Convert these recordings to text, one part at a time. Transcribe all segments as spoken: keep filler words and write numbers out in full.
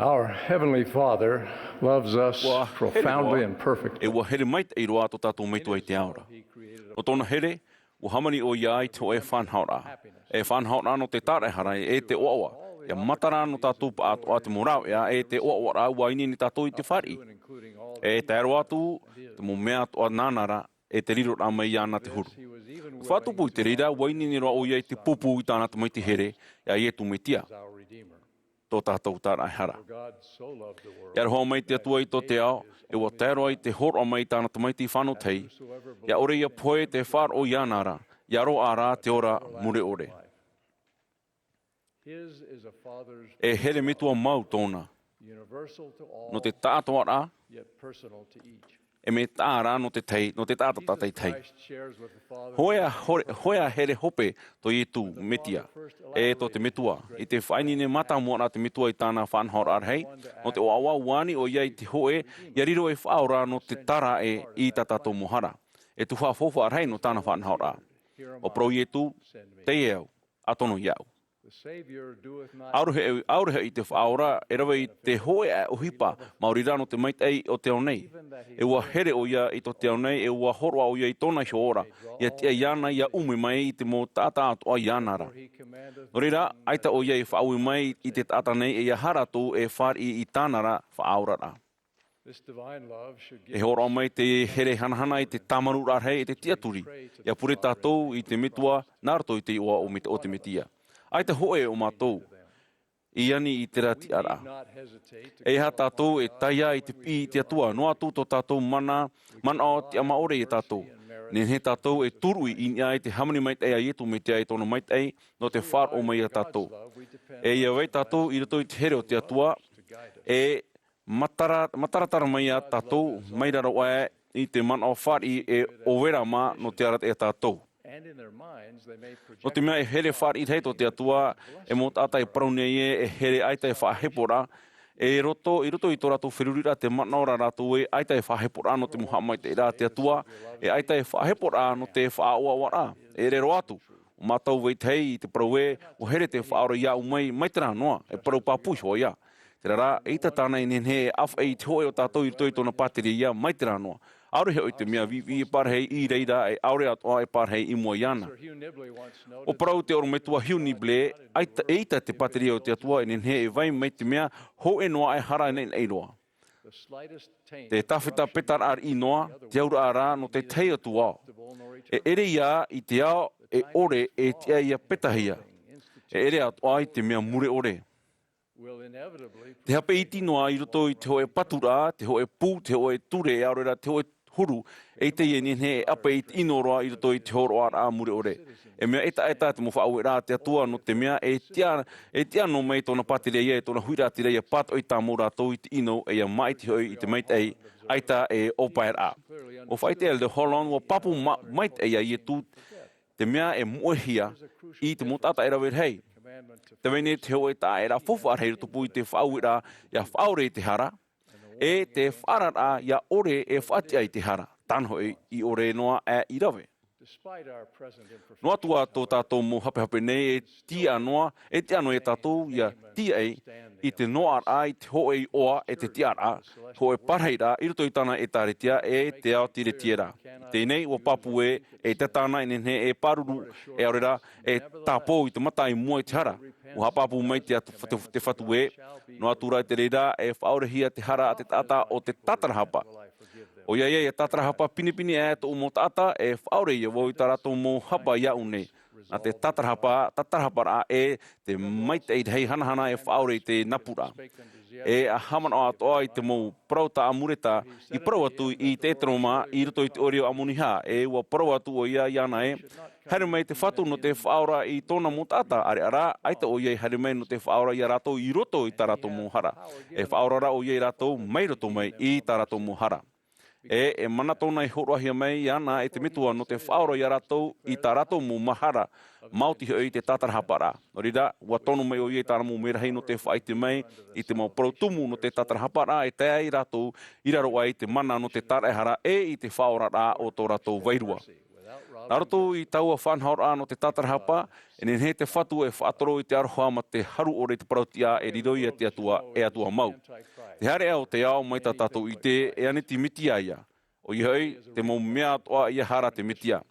Our Heavenly Father loves us Ua here profoundly roa, and perfectly. E ua here maitaʻi roa tō tātou Metua i te ao ra. No tōna here, ua hāmani ʻoia i te hōʻē faʻanahoraʻa. E faʻanahoraʻa nō te tāraʻehara e te ʻoaʻoa. ʻIa matara nō tātou paʻatoʻa te mau rāveʻa e te ʻoaʻoa ra ua ineine tātou i te fāriʻi. E tae roa atu, te mau mea atoʻa nāna ra, e te riroraʻa mai iāna te huru. Faʻatupu i te reira, ua ineine roa ʻoia i te pūpū i tāna tamaiti here, iā Ietu Metia, tō tātou tāraʻehara. ʻIa roa mai te Atua i tō te ao, e ua tae roa i te hōroʻa mai i tāna tamaiti fānau tahi, ʻia ʻore ʻia pohe te faʻaroʻo iāna ra, ʻia roaʻa rā te ora mure ʻore. E here metua mau tōna. No te taʻatoʻaraʻa, e mea taʻa rā no te tahi, no te taʻata tātaitahi. Hōʻē, hōʻē, hōʻē here hope tō Ietu Metia, e tō te Metua, i te faʻaineine mātāmua ra te Metua i tāna faʻanahoraʻa rahi, no te ʻoaʻoa ua ani ʻoia i te hōʻē, ʻia riro ei faʻaora no te tāraʻe i tā tātou mau hara. E tuhaʻa faufaʻa rahi no tāna faʻanahoraʻa. ʻUa parau Ietu, teie au, ʻa tono iāʻu. ʻAore hoʻi, ʻaore hoʻi te faʻaora, e rave i te hōʻē ʻohipa, maori rā no te maitaʻi o te ao nei. E ua here ʻoia i tō te ao nei, e ua hōroʻa ʻoia i tōna iho ora, ʻia tiʻa iāna ʻia ʻume mai i te mau taʻata atoʻa iāna ra. No reira, ʻaita ʻoia i faʻaue mai i te taʻata nei e aha rātou e fāriʻi i tāna ra faʻaoraraʻa. E hōroʻa mai te here hanahana i te tāmarū rahi e te tiʻaturi, ʻia pure tātou i te Metua, nā roto i te iʻoa o Met-, o te Metia. ʻAita hōʻē o mātou, i ani i terā tiʻaraʻa. E aha tātou e taea i te piʻi i te Atua, noa atu tō tātou mana, manaʻo tiʻamāʻore iā tātou. Nehenehe tātou e tūruʻi i niʻa i te hāmani maitaʻi a Ietu Metia e tōna maitaʻi, no te faʻaroʻo mai iā tātou. E ʻia vai tātou i roto i te here o te Atua, e matara-, mataratara mai iā tātou, mai raro aʻe i te manaʻo fāriʻi e ʻōverama no te arataʻi iā tātou. No te mea e here fāriʻi rahi tō te Atua, e mau taʻata e parau nei ē, e here ʻaita e faʻaheporaʻa, e roto, i roto i tō rātou feruriraʻa te manaʻo ra rātou ē, ʻaita e faʻaheporaʻa no te mau haʻamaitaʻiraʻa a te Atua, e ʻaita e faʻaheporaʻa no te faʻaʻoaʻoaraʻa, e ʻere roa atu. ʻO mātou vetahi i te parau ē, ʻua here te Faʻaora iāʻu mai, mai terā noa, e parau pāpū iho ā. Terā rā, eʻita tāna e nehenehe e ʻāfaʻi i te hōʻē o tātou i roto i tōna pātireia mai terā noa. ʻAore hoʻi te mea viʻiviʻi e parahi i reira, e ʻaore atoʻa e parahi i mua iāna. ʻUa parau te ʻorometua Hugh Nibley, ʻaita, eʻita te pātireia o te Atua e nehenehe e vai mai te mea hōʻē noa e hara naʻinaʻi roa. Te tāfeta petaraʻa riʻi noa, te auraʻa rā no te tahi atu ao. E ʻere ïa i te ao e ʻore e tiʻa ʻia petahia. E ʻere atoʻa i te mea mure ʻore. Te hape iti noa i roto i te hōʻē paturaʻa, te hōʻē pū, te hōʻē ture, ʻaore rā te hōʻē huru, eʻita e nehenehe e ʻape i te ʻino roa i roto i te hōroʻaraʻa mure ʻore. E mea ʻetaʻeta te mau faʻaueraʻa a te Atua, no te mea e tiʻa, e tiʻa noa mai tōna pātireia, e tōna huiraʻatira ʻia pātoʻi tāmau rātou i te ʻino, e ʻia māʻiti hoʻi i te maitaʻi, ʻaita e ʻōpaeraʻa. ʻUa faʻaʻite Elder Holland, ʻua pāpū ma-, maitaʻi ā Ietu, te mea e moʻehia i te mau taʻata e rave rahi. Tē vai nei te hōʻē taʻaʻēraʻa faufaʻa rahi i rotopū i te faʻaueraʻa ʻia faʻaore i te hara, e te faʻaararaʻa ʻia ʻore e faʻatiʻa i te hara, tāna hoʻi i ʻore noa aʻe i rave. Noa atu ā tō tātou mau hapehape nei e tiʻa noa, e tiʻa noa iā tātou ʻia tīaʻi i te noaʻaraʻa i te hōʻē iʻoa e te tiʻaraʻa, hōʻē parahiraʻa i roto i tāna ʻētāretia e te ao tiretiera. Teie nei, ʻua pāpū ē, eʻita tāna e nehenehe e pāruru, e ʻaore rā, e tāpō i te mata i mua i te hara. ʻUa haʻapāpū mai te Atu-, te, te Fatu ē, noa atu rā i te reira, e faʻaorehia te hara a te taʻata ʻo te tātarahapa. ʻOia ïa, ʻia tātarahapa pinepine aʻe tōʻu mau taʻata, e faʻaore ïa vau i tā rātou mau hapa iāʻu nei. Nā te tātarahapa, tātarahaparaʻa e te maitaʻi rahi hanahana e faʻaore i te napuraʻa. E ʻa haʻamanaʻo atoʻa i te mau parau tā ʻAmuleta i parau atu i te ʻĒtero mā i roto i te ʻōrero o ʻAmonihā, e ʻua parau atu ʻoia iāna ē, haere mai te Fatu nō te faʻaora i tōna mau taʻata, ʻāreʻa rā, ʻaita ʻoia i haere mai nō te faʻaora iā rātou i roto i tā rātou mau hara. E faʻaora rā ʻoia iā rātou mai roto mai i tā rātou mau hara. E, e mana tōna i hōroʻahia mai iāna e te Metua nō te faʻaora iā rātou i tā rātou mau mahara, maoti hoʻi i te tātarahaparaʻa. Nō reira, ʻua tono mai ʻoia i tāna mau merahi nō te faʻaʻite mai i te mau parau tumu nō te tātarahaparaʻa e tae ai rātou i raro aʻe i te mana nō te tāraʻehara e i te faʻaoraraʻa o tō rātou vairua. Nā roto i taua faʻanahoraʻa nō te tātarahapa, e nehenehe te Fatu e faʻatoro i te aroha mā te haru ʻore i te parau-tiʻa e riro ia te Atua, e Atua mau. Te haereʻa o te ao mai tā tātou ʻite, e ʻaneti Metia ia. ʻOia hoʻi, te mau mea atoʻa ia hara te Metia.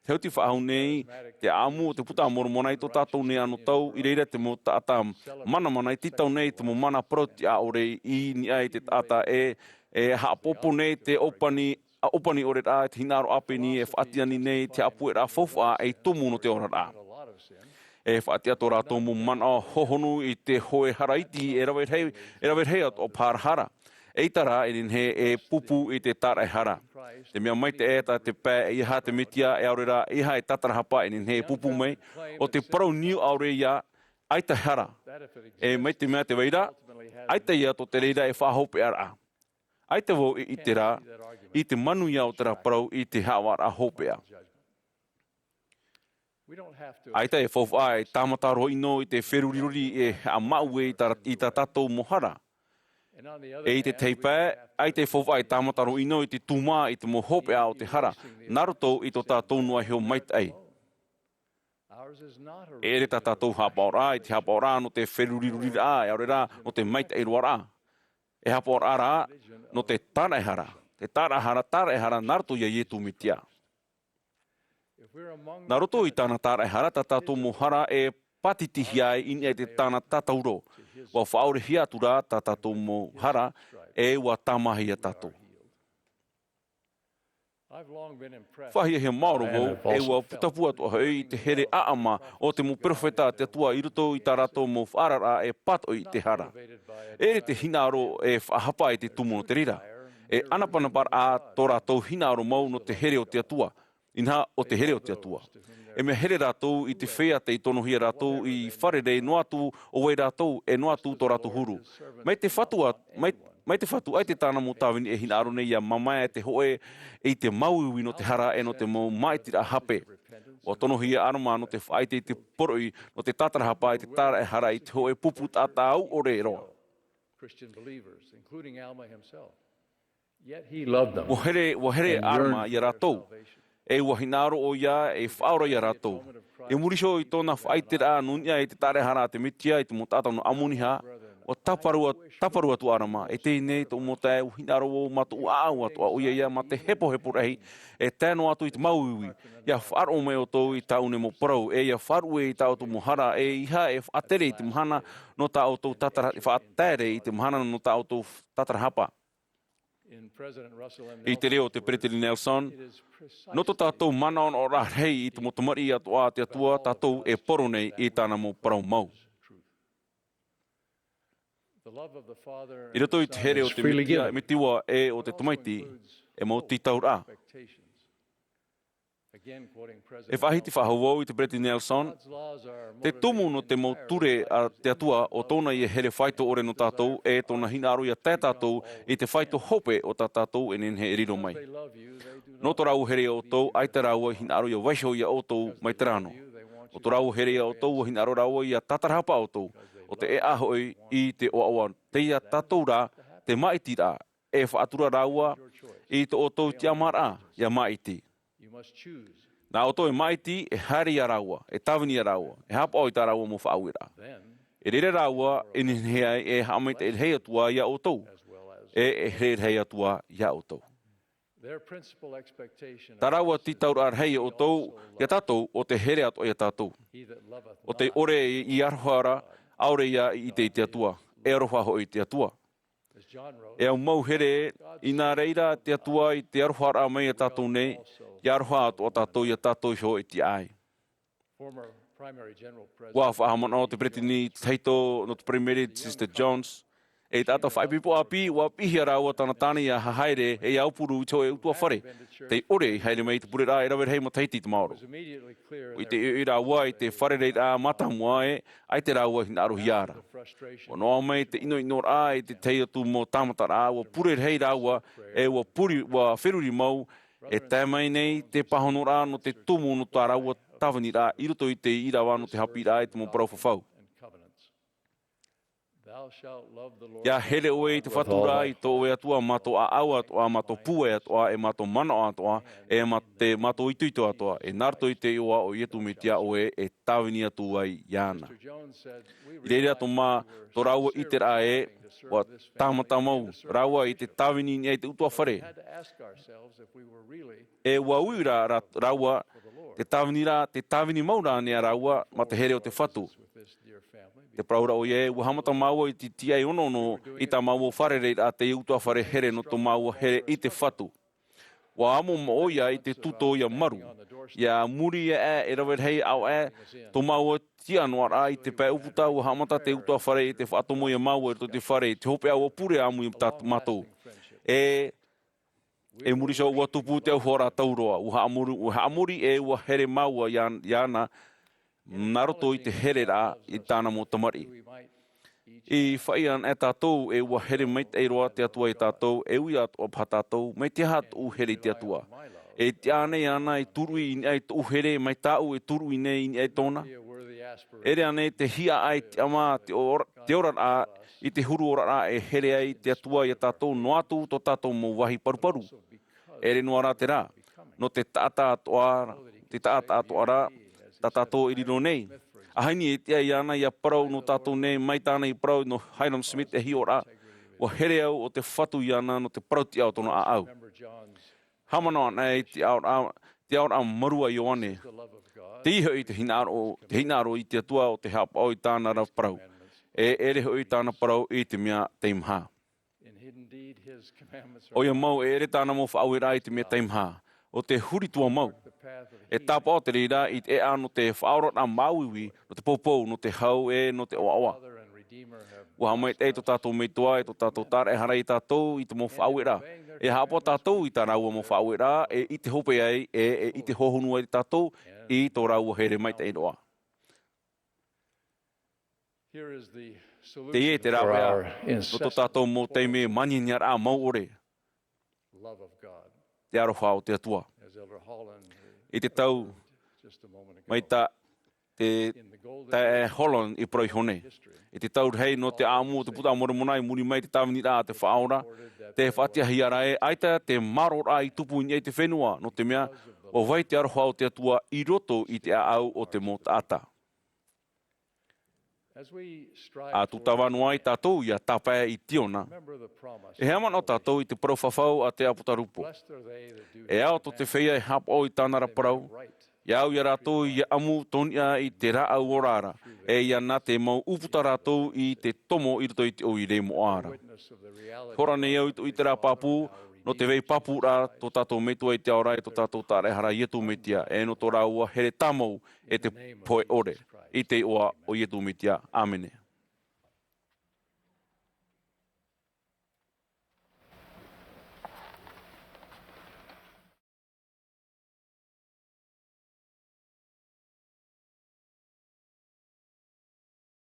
Te hauti faʻahou nei te ʻāʻamu o te Buka a Moromona i tō tātou nei anotau, i reira te mau taʻata manamana e tītau nei te mau mana parau-tiʻa ʻore i niʻa i te taʻata e, e haʻapōpō nei te ʻōpani, ʻōpani ʻore rā, te hinaʻaro ʻāpeni e faʻatiʻani nei te haʻapueraʻa faufaʻa ei tumu nō te oraraʻa. E faʻatiʻa tō rātou mau manaʻo hohonu i te hōʻē hara iti e rave rahi, e rave rahi atoʻa paha ra hara. ʻEita rā, e nehenehe e pupu i te tāraʻehara. Te mea maitaʻi tā te pae, ʻeiaha te Metia, e ʻaore rā, ʻeiaha e tātarahapa, e nehenehe e pupu mai, ʻo te parau niu ʻaore ia, ʻaita e hara. E mai te mea te vai ra, ʻaita ia tō te reira e faʻahopeʻaraʻa. ʻAita vau e ʻite ra, i te manuia o terā parau i te haʻavāraʻa hopeʻa. ʻAita e faufaʻa e tāmata roa ʻino i te feruriraʻa e haʻamāuʻe i tā, i tā tātou mau hara. E i te tahi pae, ʻaita e faufaʻa e tāmata roa ʻino i te tūmā i te mau hopeʻa o te hara, nā roto i tō tātou noa iho maitaʻi. E ʻere tā tātou haʻapaʻoraʻa i te haʻapaʻoraʻa nō te feruriraʻa, e ʻaore rā, nō te maitaʻi roaraʻa. E haʻapaʻoraʻa rā, nō te tāraʻehara, te tāraʻehara, tāraʻehara, nā roto ia Iesu Metia. Nā roto i tāna tāraʻehara, tā tātou mau hara e pātitihia ai i niʻa i te tāna tātauro. ʻUa faʻaorehia atu rā tā tātou mau hara, e ʻua tāmāhia tātou. Faʻahiahia maoro vau, e ʻua putapū atoʻa hoʻi i te here ʻāʻama o te mau perofeta a te Atua i roto i tā rātou mau faʻaararaʻa e pātoʻi i te hara. E ʻere te hinaʻaro e faʻahapa i te tumu nō te reira. E ʻanapanaparaʻa tō rātou hinaʻaro mau nō te here o te Atua. Inaha, ʻo te here o te Atua. E mea here rātou i te feiā tei tonohia rātou i fārerei noa atu ʻo vai rātou, e noa atu tō rātou huru. Mai te Fatu a, mai, mai te Fatu, ʻaita tāna mau tāvini e hinaʻaro nei ʻia māmae te hōʻē i te māuiui nō te hara e nō te mau māʻitiraʻa hape. ʻUa tonohia ʻĀrama nō te faʻaʻite i te poroʻi, nō te tātarahapa i te tāraʻehara i te hōʻē pupu taʻata au ʻore roa. Christian believers, including Alma himself. Yet he loved them. ʻUa here, ʻua here ʻĀrama ia rātou. E ʻua hinaʻaro ʻoia e faʻaora ia rātou. I muri iho i tōna faʻaʻiteraʻa nō niʻa i te tāraʻehara a te Metia i te mau taʻata nō ʻĀmoniha, ʻua tāparu, tāparu atu ʻĀrama, e teie nei tōʻu mau taeaʻe, ʻua hinaʻaro vau mā tōʻu ʻāʻau atoʻa, ʻoia ia mā te hepohepo rahi, e tae noa atu i te māuiui, ʻia faʻaroʻo mai ʻoutou i tāʻu nei mau parau, e ʻia faʻaruʻe i tā ʻoutou mau hara, e ʻeiaha e faʻatere i te mahana nō tā ʻoutou tātara-, faʻatere i te mahana nō tā ʻoutou tātarahapa. I te reo o te Peretiteni Nelson, nō tō tātou manaʻonaʻoraʻa rahi i te mau tamariʻi atoʻa a te Atua, tātou e poro nei i tāna mau parau mau. I roto i te here o te Metia, Metua ē o te Tamaiti, e mau tītauraʻa. E faʻahiti faʻahou vau i te Peretiteni Nelson, te tumu nō te mau ture a te Atua, ʻo tōna ia here faito ʻore nō tātou, e tōna hinaʻaro ia tae tātou i te faito hope o tā tātou e nehenehe e riro mai. Nō tō rāua here iā ʻoutou, ʻaita rāua i hinaʻaro ia vaiho iā ʻoutou mai te rā noa. Nō tō rāua here iā ʻoutou, ʻua hinaʻaro rāua ia tātarahapa ʻoutou, ʻo te ʻēʻa hoʻi i te ʻoaʻoa, tei iā tātou rā te māʻitiraʻa, e faʻatura rāua i tō ʻoutou tiʻamāraʻa, ʻia māʻiti. Nā ʻoutou e māʻiti, e haere iā rāua, e tāvini iā rāua, e haʻapaʻo i tā rāua mau faʻaueraʻa. E reira rāua, e nehenehe ai e haʻamaitaʻi rahi atu ā iā ʻoutou, e, e here rahi atu ā iā ʻoutou. Tā rāua tītauraʻa rahi iā ʻoutou, iā tātou, ʻo te here atoʻa iā tātou. ʻO tē ʻore i aroha ra, ʻaore ia i ʻite i te Atua, e aroha hoʻi i te Atua. E au mau here, inā reira te Atua i te aroharaʻa mai iā tātou nei, ʻia aroha atoʻa tātou iā tātou iho e tiʻa ai. ʻUa faʻahaʻamanaʻo te Peretiteni tahito nō te Paraimere, Sister Jones, e taʻata faʻaipoipo ʻāpī, ʻua piʻihia rāua tāna tāne ʻia haere, e ʻia aupuru i te hōʻē ʻutuāfare. Tē ʻore i haere mai i te pureraʻa e rave rahi matahiti i te maoro. ʻUa ʻite ʻoiʻoi rāua i te fārereiraʻa mātāmua ē, ʻaita rāua i hinaʻarohia ra. ʻUa noaʻa mai te ʻinoʻinoraʻa i te tahi atu mau tāmataraʻa, ʻua pure rahi rāua, e ʻua puri, ʻua feruri mau, e tae mai nei te pāhonoraʻa nō te tumu nō tā rāua tāviniraʻa i roto i te ʻīrava nō te haʻapiʻiraʻa i te mau parau fafau. ʻIa here ʻoe i te Fatu ra, i tō ʻoe Atua, mā tō ʻāʻau atoʻa, mā tō pūai atoʻa, e mā tō manaʻo atoʻa, e mā te, mā tō itoito atoʻa, e nā roto i te iʻoa o Iesu Mesia ʻoe e tāvini atu ai iāna. I reira tō mā, tō rāua ʻiteraʻa ē, ʻua tāmata mau rāua i te tāvini i niʻa i te ʻutuāfare. E ʻua uira rā, rāua, te tāvini rā, te tāvini mau rānei rāua, mā te here o te Fatu. Te parau ra ʻoia ē, ʻua haʻamata māua i te tiaʻi onoono i tā māua fārereiraʻa te ʻutuāfare here nō tō māua here i te Fatu. ʻUa amo ʻoia i te tūtō ʻia maru. ʻIa muri aʻe, e rave rahi ʻāvaʻe, tō māua tiʻa noa ra i te pae ʻūputa, ʻua haʻamata te ʻutuāfare i te faʻatomo ia māua i roto i te fare, i te hopeʻa ʻua pure ʻāmui tā mātou. E E muri iho ʻua tupu te auhoa ra tauroa, ʻua haʻamori, ʻua haʻamori e ʻua here māua iā, iāna, nā roto i te hereraʻa i tāna mau tamariʻi. I faʻaʻite anaʻe tātou e ʻua here maitaʻi roa te Atua iā tātou, e ui atoʻa paha tātou, mai te aha tōʻu here i te Atua. E tiʻa ānei iāna e turuʻi i niʻa i tōʻu here, mai tāʻu e turuʻi nei i niʻa i tōna. ʻEʻere ānei te hiaʻai tiʻamā, te ora, te oraraʻa, i te huru oraraʻa e here ai te Atua iā tātou noa atu tō tātou mau vāhi paruparu. ʻEʻere noa rā terā, nō te taʻata atoʻa, te taʻata atoʻa rā, tā tātou e riro nei. ʻAhani e tiʻa iāna ʻia parau nō tātou nei, mai tāna i parau nō Hyrum Smith e hiʻo ra, ʻua here au o te Fatu iāna nō te parau tiʻa o tōna ʻāʻau. Haʻamanaʻo anaʻe i te aʻoraʻa, te aʻoraʻa maru a Ioane. Tei hoʻi te hinaʻaro, te hinaʻaro i te Atua ʻo tē haʻapaʻo i tāna ra parau. E ʻere hoʻi tāna parau i te mea teimaha. ʻOia mau, e ʻere tāna mau faʻaueraʻa i te mea teimaha. ʻO te huri tua mau. E tāpaʻo te reira i te ʻēʻa nō te faʻaoraraʻa māuiui, nō te poupou, nō te hau, e nō te ʻoaʻoa. ʻUa haʻamaitaʻi tō tātou Metua, e tō tātou Tāraʻehara iā tātou i te mau faʻaueraʻa. E haʻapaʻo tātou i tā rāua mau faʻaueraʻa, e ʻite hope ai, e, e ʻite hohonu ai tātou i tō rāua here maitaʻi roa. Teie te rāveʻa, nō tō tātou mau taime mānianiaraʻa mau ʻore. Te aroha o te Atua. I te tau, mai tā te, tā Holland i parau iho nei. I te tau rahi nō te ʻāʻamu o te Buka Moromona i muri mai te tāviniraʻa a te Faʻaora, tē faʻatiʻahia ra ē, ʻaita te māroraʻa i tupu i niʻa i te fenua, nō te mea, ʻua vai te aroha o te Atua i roto i te ʻāʻau o te mau taʻata. ʻA tūtava noa ai tātou ʻia tāpae i Tiona. E haʻamanaʻo tātou i te parau fafau a te ʻApotarupo. E ao tō te feiā e haʻapaʻo i tāna ra parau, ʻia au ia rātou ʻia ʻamu tō niʻa i te rāʻau ora ra, e ʻia nā te mau ʻūputa rātou i te tomo i roto i te ʻoire moʻa ra. Hora nei au i tō ʻiteraʻa pāpū, nō te vai pāpūraʻa tō tātou Metua i te Ao ra e tō tātou Tāraʻehara Iesu Mesia, e nō tō rāua here tāmau e te pohe ʻore, i te iʻoa o Iesu Mesia. ʻĀmene.